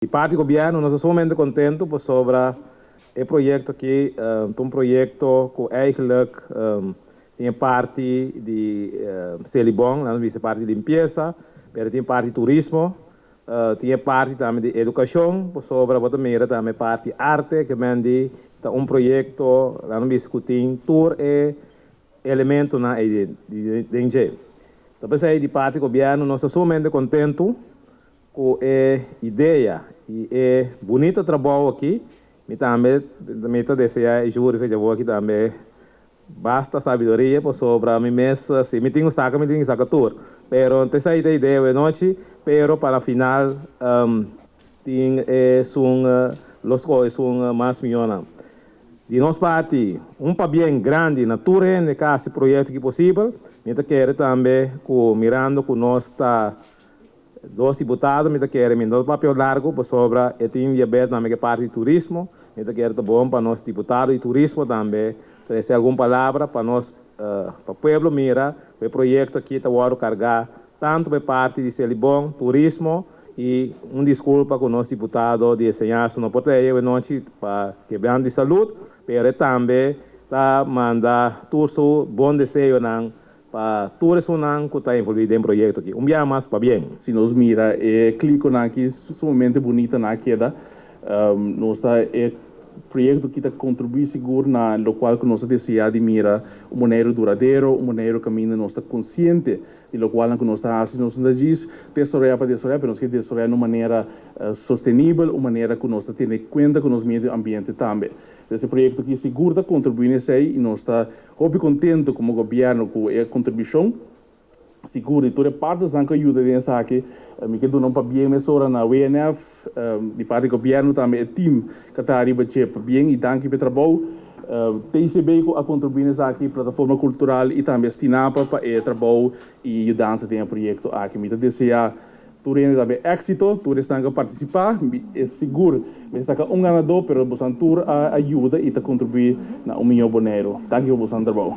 Di parti gobièrnu nos ta sumamente kontentu pasobra e proyekto aki ta un proyekto ku eigenlijk tin e parti di Selibon, laat nos bisa e parti di limpiesa, pero tin e parti di turismo, tin e parti tambe di edukashon pasobra bo ta mira tambe e parti arte ke men di ta un proyekto laat nos bisa ku tin tur e elementonan ei den dje. Ta p'esei di parti gobièrnu nos ta sumamente kontentu. Ku e idea i e bunita trabou aki, mi tambe mi ta deseá e jury fecha bo aki tambe basta sabiduria pasobra mi mes si mi tin un saka mi tin saka tur pero ta esei ta e idea awe nochi pero pa na final tin esun lo skohe esun mas miyonan. Di nos parti un pabien grandi na tur hende ka hasi proyekto aki posibel. Mi ta kere tambe ku mirando ku nos ta Dos diputado mi ta kere mi no ta papia largu pasobra e tin diabet tambe ke parti di turismo mi ta kere ta bon pa nos diputado di turismo tambe trese algun palabra pa nos pa pueblo mira ku e proyekto aki ta wòrdu kargá tantu pa e parti di Selibon turismo i un diskulpa ku nos diputado di enseñansa no por ta ei awenochi pa kebran di salud pero e tambe ta manda tur su bon deseonan Pa tur esunnan ku ta envolví den proyekto aki, un biaha mas pabien. Si nos mira e klikonan aki sumamente bunita nan a keda. Nos ta e proyekto aki ta kontribuí sigur na lokual ku nos ta deseá di mira un Boneiru duradero, un Boneiru kaminda nos ta konsiente di lokualnan ku nos ta hasi. Nos no ta djis desaroyá pa desaroyá, pero nos ke desaroyá na un manera sostenibel, un manera ku nos ta tene kuenta ku nos medio ambiente tambe. Entonces e proyekto aki sigur ta kontribuí na esei i nos ta Hopi contento como gobierno cu e contribucion sigur di tur e partnersnan cu a yuda den esaki. Mi ke duna un pabien mesora na WNF, di parti gobierno tambe e team cu ta ariba dje pabien y danki pa e trabou. TCB cu a contribui na esaki, Plataforma Cultural y tambe Stinapa pa e trabou y yudansa den e proyecto aki. Mi ta desea Tur hende ta bay éxito, tur esnan ku a partisipá, e sigur mester saka un ganadó, pero bosan tur a yuda i ta kontribuí na un mihó Boneiru. Danki pa bosan trabou.